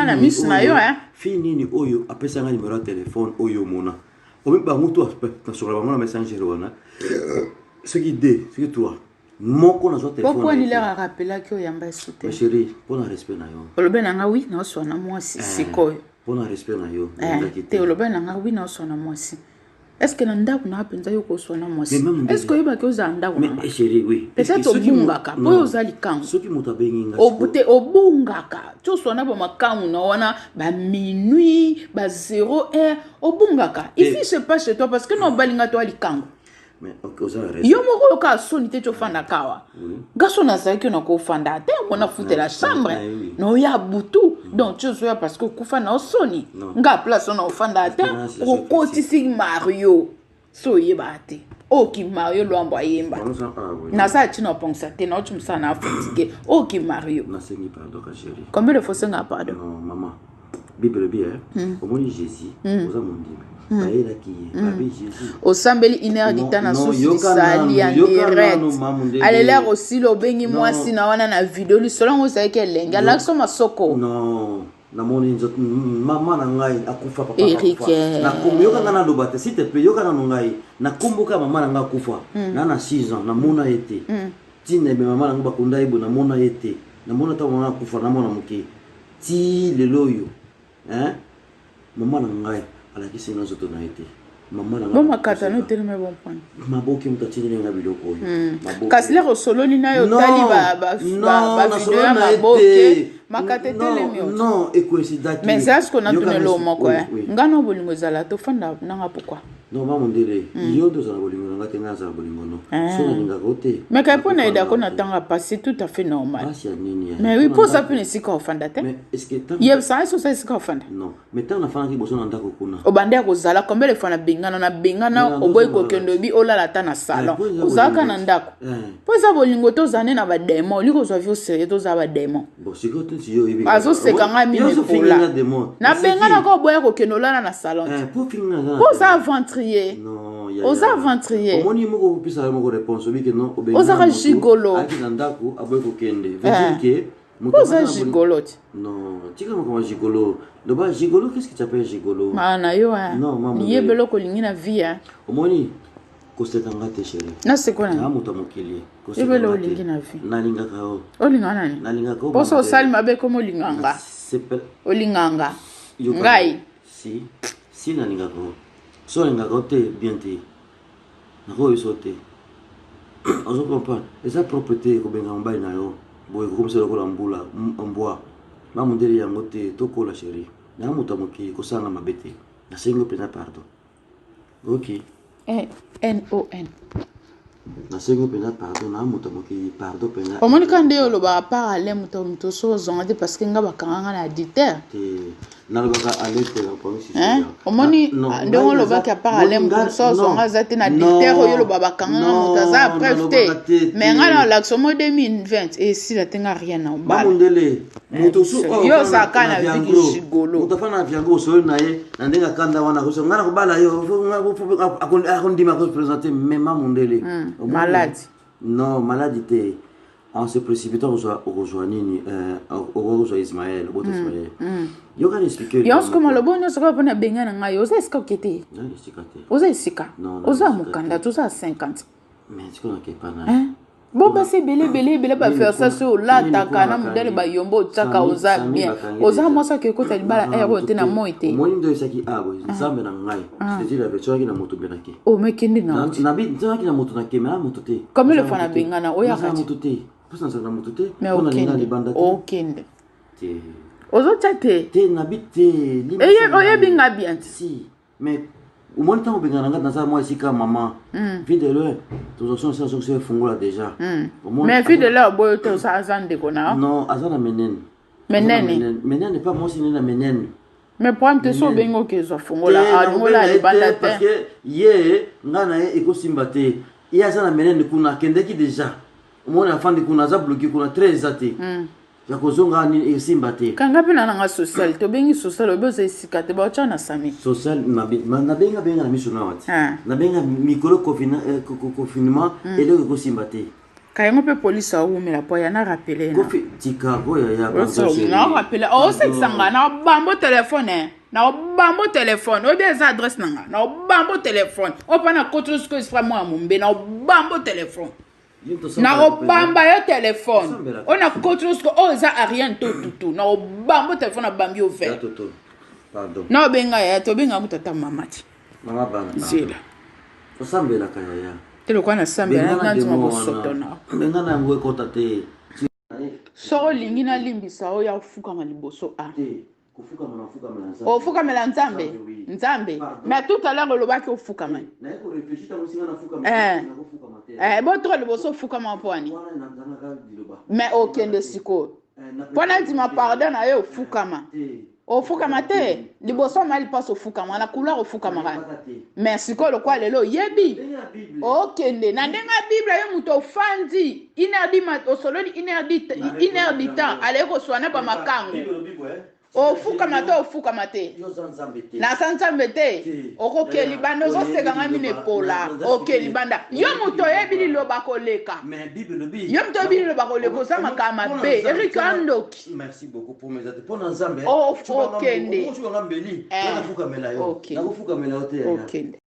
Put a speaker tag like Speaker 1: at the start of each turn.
Speaker 1: nga na misu na yo.
Speaker 2: Fille nini oyo apesanga numéro ya telefone oyo omona? Omi bango to nasokola bango na Messenger wana, soki 2, soki 3, moko nazwa
Speaker 1: telefone. Pourquoi nini arapelaki oyamba esu te?
Speaker 2: Chéri, mpona respect na yo.
Speaker 1: Olobe na nga oui, naoswa na mwasi sikoyo.
Speaker 2: Mpona respect na yo.
Speaker 1: Te, olobe na nga oui, naoswa na mwasi. Est ce que na ndako na mpenza yo koswa na mwasi? Est ce que oyebaki ozala ndako?
Speaker 2: Mais chéri, oui.
Speaker 1: Peut-être obungaka mpo oyo oza likango.
Speaker 2: Soki moto abengi
Speaker 1: nga te, obungaka ti oswana bamakambo na wana, baminuit, ba 0 heure, obungaka. Ici c'est pas chez toi, parce que na obalinga to alikango. Yo moko oyoka soni te ti ofandaka awa. Nga so nazalaki na kofanda te, mona futela chambre na oya butu. Donc ti ozoya parce que okufa na osoni. Nga place wana ofanda te, okotisi Mario so oyebaka te. Oki Mario Lwambo ayemba, naza ntina opongisa te, naoti mosala na fatigué. Oki Mario.
Speaker 2: Nasengi pardon ka chéri.
Speaker 1: Combien de fois osenga pardon?
Speaker 2: Non, mama, Bible elobi, omoni Jésus, oza mondimi, bayelaki ye, babi Jésus.
Speaker 1: Osambeli une heure du temps na susu lisali en direct. Alelere osili, obengi mwasi na wana na video, lisolo yango ozalaki elenge, alakisa masoko.
Speaker 2: Non, namoni nzoto mama na ngai akufa, papa.
Speaker 1: Eric.
Speaker 2: Nakombo yoka ngai naloba te, s'il te plaît, yoka nano ngai. Nakomboka mama na ngai akufa na 6 ans, namona ye te. Ntina ebe mama na ngai bakunda ye boye, namona ye te. Namona ntango mama akufa, namona moke ti lelo oyo. Mama na ngai alakisi nga nzoto na ye te, mama na
Speaker 1: Bo makata no telema, bon point.
Speaker 2: Maboki moto atindeli nga biloko oyo.
Speaker 1: Kasi lero osololi na yo, otali bavideo ya maboke, makata etelemi.
Speaker 2: Non, ekoincidaki.
Speaker 1: Mais eza siko natuna eloko moko. Nga na bolingo ezala, tofanda nanga pourquoi?
Speaker 2: Non, ma mondele, yo nde ozala bolingo na nga te, nga azala bolingo no. So nalingaka o te.
Speaker 1: Mais kay mpo na yedako na ntanga pasi, tout à fait normal.
Speaker 2: Pasi ya nini?
Speaker 1: Mais oui, mpo oza mpe na esika ofanda te. Yebisanga esi oza esika ofanda.
Speaker 2: Non, mais ntango nafandaki liboso na ndako kuna.
Speaker 1: Obanda ya kozala combien de fois? Nabengana, nabengana, oboyi kokende, obi olala ata na salon, ozalaka na ndako. Mpo eza bolingo te, ozala nde na badémon, olingi kozwa vie au sérieux, tozala badémon. Azoseka ngai mimekola, nabenganaka, oboya kokende, olala na salon te mpo oza aventurier, oza aventurier.
Speaker 2: Omoni moko opesa moko réponse, obike non.
Speaker 1: Ozaka gigolo.
Speaker 2: Na ndako aboyi kokende, veut dire que
Speaker 1: Mpo oza gigolo te.
Speaker 2: Non, tika makambo ya gigolo. Loba gigolo, qu'est-ce que tu appelles gigolo?
Speaker 1: Maa na yo, liyeba eloko olingi na vie.
Speaker 2: Omoni, koseka nga te, chéri.
Speaker 1: Naseko
Speaker 2: na moto ya mokili.
Speaker 1: Yebele olingi na vie.
Speaker 2: Nalingaka yo.
Speaker 1: Olinga nani?
Speaker 2: Nalingaka yo.
Speaker 1: Mposo osali mabe komi olinganga, olinganga ngai.
Speaker 2: Si si, nalingaka yo. So olingaka yo te, bien te, nakoyebisa yo te. Ozo comprendre, eza propre te kobenga mobali na yo boye, kokomisa lokola mbula mbwa. Mamundele yango te, tokola chéri. Na moto ya mokili, kosalanga mabe te. Nasengi yo mpenza pardon, ok?
Speaker 1: N o n.
Speaker 2: Nasengi mpenza pardon na moto ya mokili, pardon mpenza.
Speaker 1: Omoni ka nde olobaka par ale moto moto so ozonga te, parce que nga bakanga nga na adultère.
Speaker 2: Te, nalobaka ale te.
Speaker 1: Omoni ndenge olobaki à part ale moto moso ozonga aza te na adultère oyo oloba, bakanga nga, moto aza preuve te. Mais nga na olakisa mo 2020 esila te, nga rien na obala.
Speaker 2: Bamundele moto so.
Speaker 1: Yo ozalaka na viki gigolo.
Speaker 2: Moto afanda na viango, osoli na ye na ndenge akanda wana, akoso ngai nakobala yo, akondima akoprésente mema mondele.
Speaker 1: Maladi.
Speaker 2: Non, maladi te. En se précipitant okozwa nini? Okozwa Ismael, obota Ismael. Yoka na explique.
Speaker 1: Yo siko maloba nyonso kaka mpona benga na ngai, oza esika oke te.
Speaker 2: Esika te.
Speaker 1: Oza esika, oza mokanda te, oza 50.
Speaker 2: Mais sikoyo nakepa na
Speaker 1: Bo basi ebele ebele ebele baversa so olataka na modele bayombo otiaka, oza bien, oza mwasi ake ekota libala ere oyo te na moi te.
Speaker 2: Omoni nde oyesaki awa, Nzambe na ngai, c'est-à-dire la version na moto mpe nake.
Speaker 1: O mekende na
Speaker 2: Nabi nzalaki na moto nake, mais na moto te.
Speaker 1: Combien de fois nabengana, oyaka?
Speaker 2: Te moto te, mposa nazala na moto te.
Speaker 1: Mais
Speaker 2: mpo nalinga libanda te.
Speaker 1: Okende.
Speaker 2: Te.
Speaker 1: Ozotia te.
Speaker 2: Te, nabi te.
Speaker 1: Oyebi nga bien te.
Speaker 2: Si, mais omoni ntango obengana nga, naza mwa esika mama Vie de Loin, tozosonisa soki efungola déjà.
Speaker 1: Mais Vie de Loin oboyo te, aza ndeko na.
Speaker 2: Non, aza na menene.
Speaker 1: Menene.
Speaker 2: Menene pa mwasi nde na menene.
Speaker 1: Mais problème te, so obengi okezwa fungola, alingola libanda
Speaker 2: te. Parce que ye nga na ye ekosimba te. Ye aza na menene kuna, akendeki déjà. Omoni, afandi kuna, aza bloqué kuna, très eza te ya kozonga nini, esimba te.
Speaker 1: Kanga mpe na nanga social, tobengi social, oyebi oza esika te, baotya na sami.
Speaker 2: Social nabenga benga na miso nawa ti nabenga mikolo confinement, eloko ekosimba te.
Speaker 1: Ka yango mpe polisi awumela po ya na rapele
Speaker 2: na. Kofi tika ko ya ya
Speaker 1: na rapele osekisa nga na bambo telefone eh. Na bambo telefone oyebi eza adresse na nga na bambo telefone oyo mpa na kotolo sikoyo esprit mwa ya mombe na bambo telefone nakobamba yo telefone oyo nakotolo sikoyo oyo eza ariane to tutu nakobambo telefone abambi yo ver na obenga yaya tobenga kuta ata mama ti zela
Speaker 2: osambelaka yaya
Speaker 1: te lokola nasambela nandima bosoto na
Speaker 2: bengana yango ekota te.
Speaker 1: Soki olingi nalimbisa yo ya ofukama liboso a ofukamela nzambe nzambe mais tout à l'heure olobaki ofukama eh. eh, botoka liboso ofukama mpo ani mais okende sikoyo mpo nandima pardon na yo ofukama Ofukama te liboso ya mali pasi ofukama na couloir ofukamaka mais sikoyo lokola lelo oyebi okende na ndenge ya bible yo moto ofandi une heure du osololi une heure du temps aleki koswana ba makangu ofukama te ofukama te naza nzambe te okoke libanda ozoseka ngai mino epola oke libanda yo moto oyebi liloba koleka yo moto oyebi liloba koleka oza makambo mabe erike andoki
Speaker 2: Merci beaucoup pour mes amis. Pona Nzambe.
Speaker 1: Oh, okende.
Speaker 2: Okofukamela yo. Nakofukamela yo te.
Speaker 1: Okende.